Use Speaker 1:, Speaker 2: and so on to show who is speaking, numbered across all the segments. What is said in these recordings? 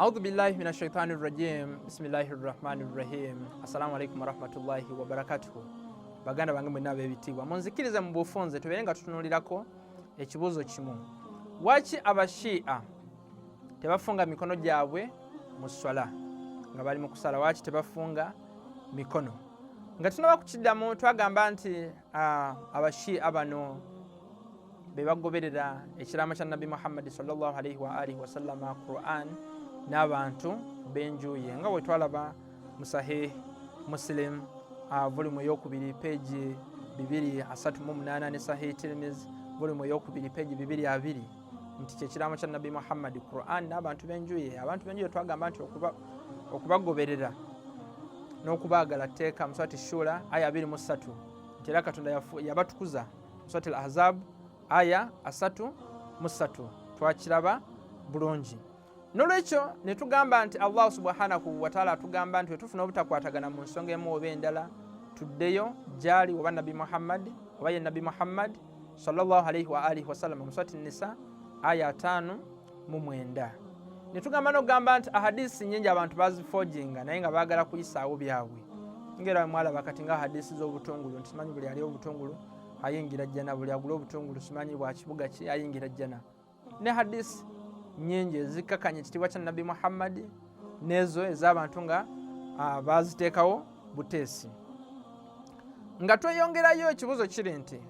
Speaker 1: Audhu billahi min ashaitani rajim. Bismillahi rahmani rahim. Assalamu alaikum warahmatullahi wabarakatuhu. Baganda bange mwenna ab'ebitiibwa, munzikirize mu bufunze tubeere nga tutunulirako ekibuuzo kimu: waki Abashiia tebafunga mikono gyabwe mu swala nga bali mu kusala? Waki tebafunga mikono? Nga tunaba kukiddamu, twagamba nti Abashiia bano be bagoberera ekiraamo kya Nabbi Muhammadi sallallahu alaihi wa alihi wasallama, Quran n'abantu b'enjuye, nga bwe twalaba mu Sahih Muslim, volumu eyokubiri, peegi 238, ne Sahih Tirmiz, volumu eyokubiri, peegi 220, nti kyekiraamo kya Nabbi Muhammadi, Quran n'abantu b'enjuye. Abantu b'enjuye twagamba nti okubagoberera n'okubaagala tteeka mu Surati Shura, aya 23, nti era Katonda yabatukuza mu Surati Al Ahzab, aya 33. Twakiraba bulungi. Nolwekyo ne tugamba nti Allah subhanahu wataala atugamba nti wetufuna obutakwatagana mu nsonga emu oba endala, tuddeyo gyali oba Nabbi Muhammad, oba ye Nabbi Muhammad sallallahu alaihi wa alihi wasallam, mu Surati Nisa, aya 59. Ne tugamba nokugamba nti ahadisi nyingi abantu bazifojinga, naye nga baagala kuyisaawo byabwe, ngaera mwalaba kati nga hadisi z'obutungulu, nti simanyi buli ali obutungulu ayingira jjana, buli agula obutungulu simanyi bwa kibuga ki ayingira jjana, ne hadisi nyingi ezikkakanya ekitiibwa kya Nabbi Muhammadi n'ezo ez'abantu nga baziteekawo buteesi. Nga tweyongerayo, ekibuuzo kiri nti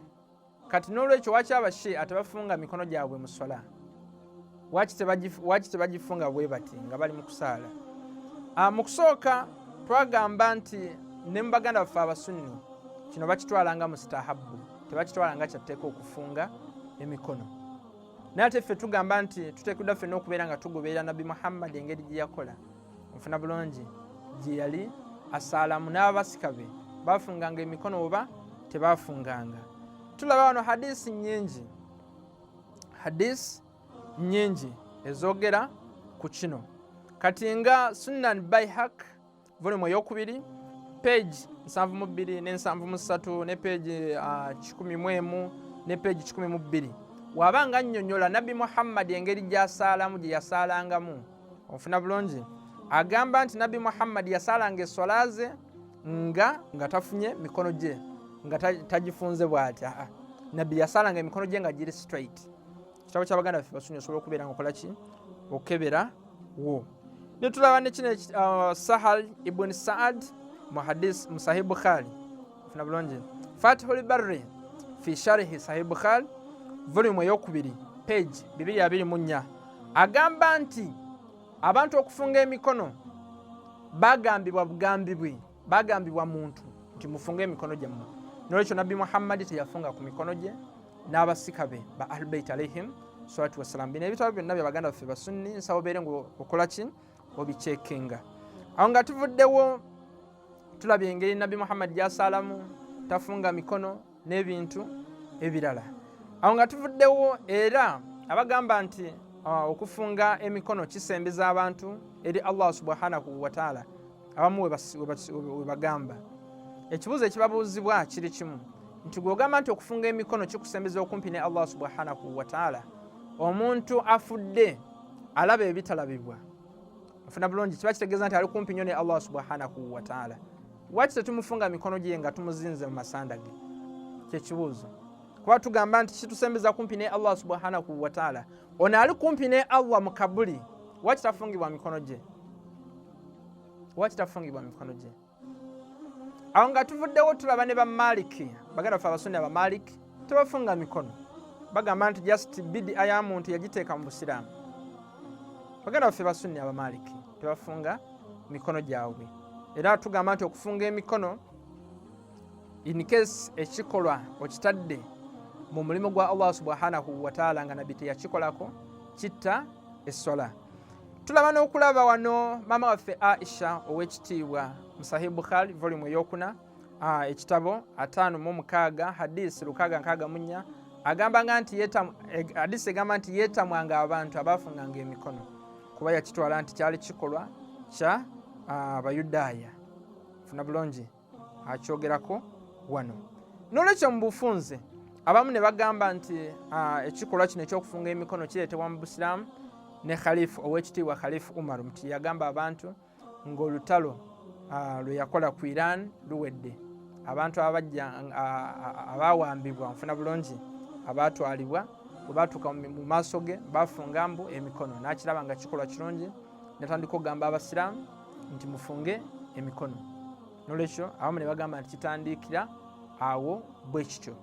Speaker 1: kati n'olwekyo waki Abashia tebafunga mikono gyabwe mu swala? Waki tebagifunga bwe bati nga bali mu kusaala? Mu kusooka twagamba nti ne mu baganda baffe Abasunni kino bakitwala nga mustahabbu, tebakitwala nga kyatteeka okufunga emikono. Naye ate ffe tugamba nti tuteekeddwa ffenna okubeera nga tugoberera Nabbi Muhammadi, engeri gye yakola, nfuna bulungi, gye yali asaalamu, n'abasika be bafunganga emikono oba tebafunganga. Tulaba wano hadisi nyingi, hadisi nyingi ezogera ku kino. Kati nga Sunan Baihak, volumu eyokubiri, page 72 ne 73, ne page 101 ne page 102, waba nga nnyonnyola Nabbi Muhammadi engeri gy'asaalamu, gye yasaalangamu, onfuna bulungi, agamba nti Nabbi Muhammadi yasaalanga eswala ze nga tafunye mikono gye, nga tagifunze bw'ati. Aa, Nabbi yasaalanga emikono gye nga giri straight. Kitabo kyabaganda baffe Basunni, osobola okubeera nga okola ki, okebera wo. Netulaba nekino, Sahal ibn Saad, mu hadis mu Sahih Bukhari, funa bulungi, Fatihul Barri fi sharhi Sahih Bukhari, volume eyokubiri, page 224, agamba nti abantu okufunga emikono bagambibwa bugambibwi, bagambibwa muntu nti mufunge emikono gyammwe. Nolwekyo Nabbi Muhammadi teyafunga ku mikono gye n'abasika be ba Ahlbeit alaihim salatu wassalam. Bino ebitabo byonna bya baganda baffe Basunni, nsaba obeere nga okola ki, obicekinga. Awo nga tuvuddewo, tulabye engeri Nabbi Muhammadi gyasaalamu, tafunga mikono n'ebintu ebirala. Awo nga tuvuddewo, era abagamba nti okufunga emikono kisembeza abantu eri Allah subhanahu wataala, abamu we bagamba, ekibuuzo ekibabuuzibwa kiri kimu, nti gwogamba nti okufunga emikono kikusembeza okumpi ne Allah subhanahu wataala, omuntu afudde alaba ebitalabibwa, nfuna bulungi, kiba kitegeeza nti ali kumpi nnyo ne Allah subhanahu wataala, waki tetumufunga mikono gye nga tumuzinze mu masanda ge? Kyekibuuzo. Kuba tugamba nti kitusembeza kumpi ne Allah subhanahu wataala, ono ali kumpi ne Allah mu kabuli, waki tafungibwa mikono gye? Waki tafungibwa mikono gye? Awo nga tuvuddewo, tulaba ne Bamaliki, baganda baffe Abasunni Abamaliki tebafunga mikono, bagamba nti just bidia ya muntu yagiteeka mu Busiraamu. Baganda baffe Basunni Abamaliki tebafunga mikono gyabwe. Era tugamba nti okufunga emikono, in case ekikolwa okitadde mu mulimu gwa Allah subhanahu wataala nga Nabbi teyakikolako, kitta essola. Tulaba n'okulaba wano maama waffe Aisha ow'ekitiibwa, mu Sahih Bukhari, volume eyokuna, ekitabo 56, hadisi 664, agamba nga nti hadisi egamba nti yeetamwanga abantu abaafunganga emikono, kuba yakitwala nti kyali kikolwa kya Bayudaaya. Funa bulungi, akyogerako wano. Nolwekyo mu bufunze abamu ne bagamba nti ekikolwa kino ekyokufunga emikono kireetebwa mu Busiraamu. Ne Khalifu owekitiibwa Khalifu Umar nti yagamba abantu ng'olutalo lwe yakola ku Iran luwedde, abantu abajja abawambibwa, nfuna bulungi, abatwalibwa, bwe batuuka mu maaso ge bafunga mbu emikono, n'akiraba nga kikolwa kirungi, natandika okugamba abasiraamu nti mufunge emikono. Nolwekyo abamu ne bagamba nti kitandikira awo bwe kityo.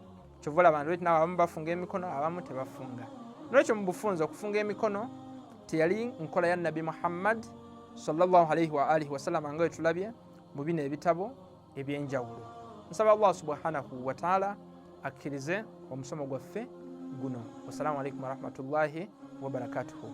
Speaker 1: Kyova olaba nti nawe abamu bafunga emikono, abamu tebafunga. Nolwekyo mu bufunze, okufunga emikono teyali nkola ya Nabbi Muhammad sallallahu alaihi wa alihi wasallama, nga wetulabye mu bino ebitabo ebyenjawulo. Nsaba Allah subhanahu wataala akkirize omusomo gwaffe guno. Wassalamu alaikum warahmatullahi wabarakatuhu.